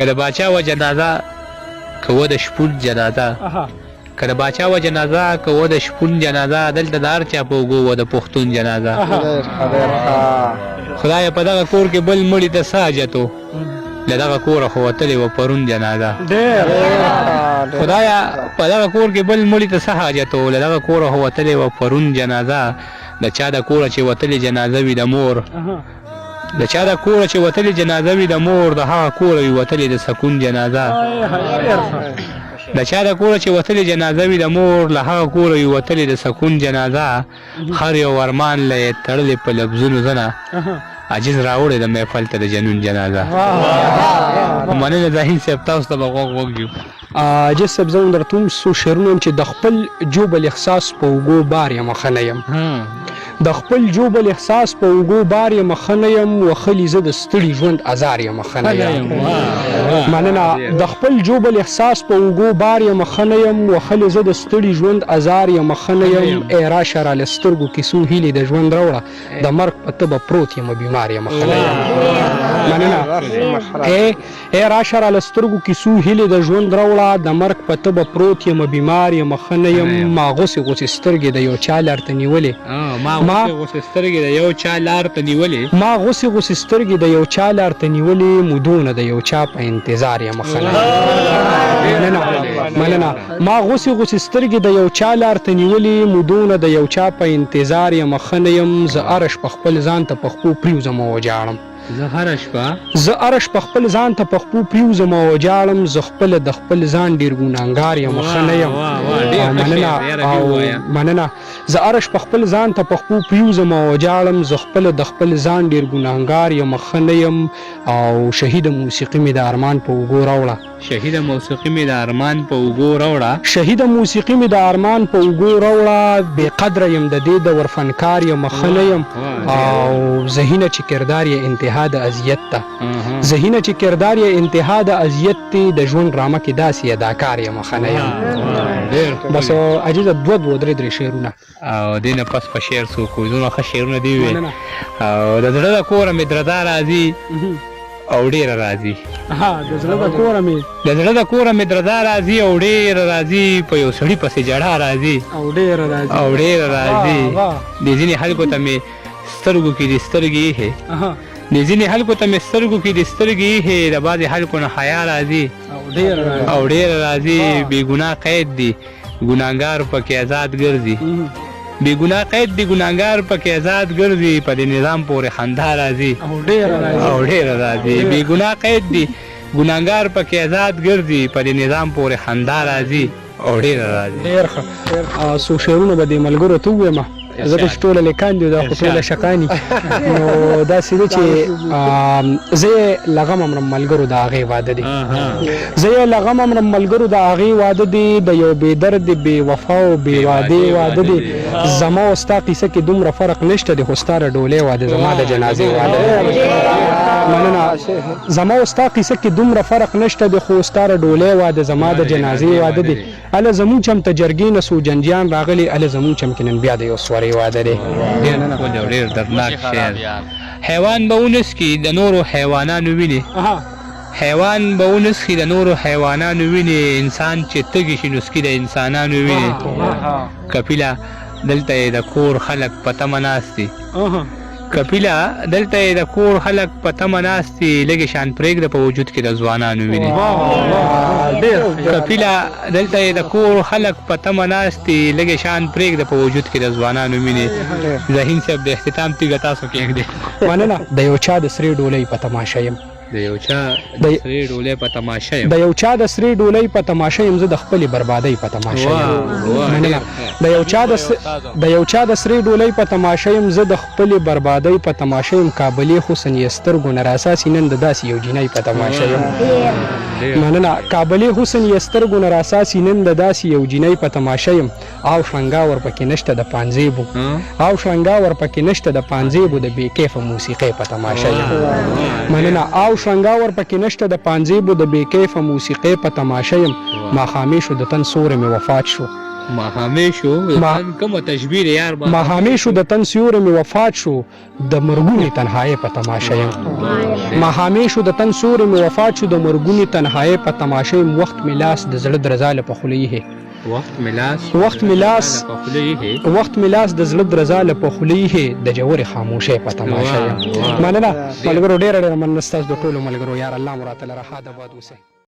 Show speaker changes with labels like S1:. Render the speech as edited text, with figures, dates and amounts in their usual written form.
S1: که د باچا وه جنازه که وه د شپون جنازه که د باچا وه جنازه که وه د شپون جنازه دلته د هر چا په اوږو وه د پښتون جنازه. خدایه په دغه کور کې بل مړي ته څه حاجت و له دغه کوره خو وتلې وه پرون جنازه. خدایه په دغه کور کې بل مړي ته څه حاجت و له دغه کوره خو وتلې وه پرون جنازه. د چا د کوره چې وتلې جنازه وي د مور د چا د کوره چې وتلې جنازه وي د مور د هغه کوره وي وتلې د سکون جنازه. د چا د کوره چې وتلې جنازه وي د مور له هغه کوره وي وتلې د سکون جنازه. هر یو ارمان له یې تړلې په لفظونو زنه عاجز راوړې د محفل ته د جنون جنازه. مننه ذهین صاحب تاسو ته به غوږ غوږ یو.
S2: عاجز صاحب زه هم درته هم څو شعرونه وایم چې د خپل جوبل احساس په اوږو بار یم ښه نه یم د خپل جوبل احساس په اوږو بار یم ښه نه یم وخلي زه د ستړي ژوند ازار یم ښه نه یم مننه د خپل جوبل احساس په اوږو بار یم ښه نه یم وخلي زه د ستړي ژوند ازار یم ښه نه یم ای راشه راله سترګو کې څو هیلې د ژوند راوړه د مرګ په تبه پروت یم بیمار یم ښه نه یم مننه ای ای راشه راله سترګو کې څو هیلې د ژوند راوړه د مرګ په تبه پروت یم بیمار یم ښه نه یم ما غوسې غوسې سترګې د یو چا لار ته نیولې
S1: ما غوسې غوسې سترګې د یو چا لار ته نیولې
S2: ما غوسې غوسې سترګې د یو چا لار ته نیولې مودو نه د یو چا په انتظار یم ښه نه یم مننه مننه ما غوسې غوسې سترګې د یو چا لار ته نیولې مودو نه د یو چا په انتظار یم ښه نه یم زه هره شپه خپل ځان ته په خپو پریوځم او ژاړم.
S1: زه هره شپه.
S2: زه هره شپه خپل ځان ته په خپو پریوځم او ژاړم زه خپله د خپل ځان ډیر ګناهګار یم ښه نه یم مننه او مننه زه هره شپه خپل ځان ته په خپو پریوځم او ژاړم زه خپله د خپل ځان ډیر ګناهګار یم ښه نه یم او شهیده موسیقي مې د ارمان په اوږو راوړه.
S1: شهیده موسیقي مې د ارمان په اوږو راوړه.
S2: شهیده موسیقي مې د ارمان په اوږو راوړه بې قدره یم د دې دور فنکار یم ښه نه یم او ذهینه چې کردار یې انتها د اذیت ده ذهینه چې کردار یې انتها د اذیت دی د ژوند ډرامه کې داسې اداکار یم ښه نه یم بس عاجزه دوه دوه درې درې شعرونه.
S1: او دې نه پس په شعر څوک وي دومره ښه شعرونه دي وي او د زړه د کوره مې درزا راځي او ډیره راځي.
S2: ها د زړه د کوره مې
S1: د زړه د کوره مې درزا راځي او ډیره راځي په یو سړي پسې جړا راځي
S2: او ډیره راځي
S1: او ډیره راځي. د ځینې خلکو ته مې سترګو کې دي سترګې ایښې د ځینې خلکو ته مې سترګو کې دي سترګې ایښې د بعضې خلکو نه حیا راځي او ډیره راځي. بې ګناه قید دي ګناهګار پکې ازاد ګرځي. بې ګناه قید دي ګناهګار پکې ازاد ګرځي په دې نظام پورې خندا راځي او ډېره راځي. بې ګناه قید دي ګناهګار پکې ازاد ګرځي په دې نظام پورې خندا راځي او ډېره راځي.
S2: ډېر ښه څو شعرونه به دې ملګرو ته ووایم ځکه چې ټول هلکان دي دا خو ټول عاشقان دي نو داسې دي چې زه یې له غمه مرم ملګرو د هغې واده دی زه یې له غمه مرم ملګرو د هغې واده دی د یو بې درد بې وفا او بې وعدې واده دی زما او ستا قصه کې دومره فرق نشته دی خو ستا د ډولۍ واده زما د جنازې واده دی مننه زما او ستا قصه کې دومره فرق نشته دی خو ستا د ډولۍ واده زما د جنازې واده دی اله زمونږ چم ته جرګې نه څو جنجیان راغلي اله زمونږ چم کې نن بیا د یو سورې واده دی.
S1: ډیر ښکلی او ډیر دردناک شعر. حیوان به ونه څښي د نورو حیوانانو وینې حیوان به ونه څښي د نورو حیوانانو وینې انسان چې تږي شي نو څکي د انسانانو وینې کپیله دلته یې د کور خلک په تمه ناست دي. کپیله دلته یې د کور خلک په تمه ناست دي لږې شان پرېږده په وجود کې د ځوانانو وینې. کپیله دلته یې د کور خلک په تمه ناست دي لږې شان پرېږده په وجود کې د ځوانانو وینې. ذهین صاحب د اختتام تیږه تاسو کېږدئ.
S2: مننه د یو چا د سرې ډولۍ په تماشه یم.
S1: د یو چا د سرې ډولۍ په تماشه یم.
S2: د یو چا د سرې ډولۍ په تماشه یم زه د خپلې بربادۍ په تماشه یم. مننه د یو چا د د یو چا د سرې ډولۍ په تماشه یم زه د خپلې بربادۍ په تماشه یم کابلې حسن یې سترګو نه راڅاڅي نن د داسې یو جینۍ په تماشه یم. مننه کابلې حسن یې سترګو نه راڅاڅي نن د داسې یو جینۍ په تماشه یم. او شرنګا ورپکې نشته د پانزیبو او شرنګا ورپکې نشته د پانزیبو د بې کیفه موسیقۍ په تماشه یم. مننه او شرنګا ورپکې نشته د پانزیبو د بې کیفه موسیقۍ په تماشه یم. ماښامی شو د تن سوری مې وفات شو.
S1: ماښامې شو تن کومه تشبیه دی یار؟
S2: ماښامې شو د تن سیوری مې وفات شو، د مرګونې تنهایۍ په تماشه یم. ماښامې شو د تن سیوری مې وفات شو، د مرګونې تنهایۍ په تماشه یم. وخت مې لاس د زړه درزا له په خوله ایښی،
S1: وخت مې لاس
S2: وخت مې لاس وخت مې لاس د زړه درزا له په خوله ایښی، د ژورې خاموشۍ په تماشه یم. مننه ملګرو، ډېره ډېره مننه ستاسو د ټولو ملګرو. یار الله مو راته لره، ښاد اباد اوسئ.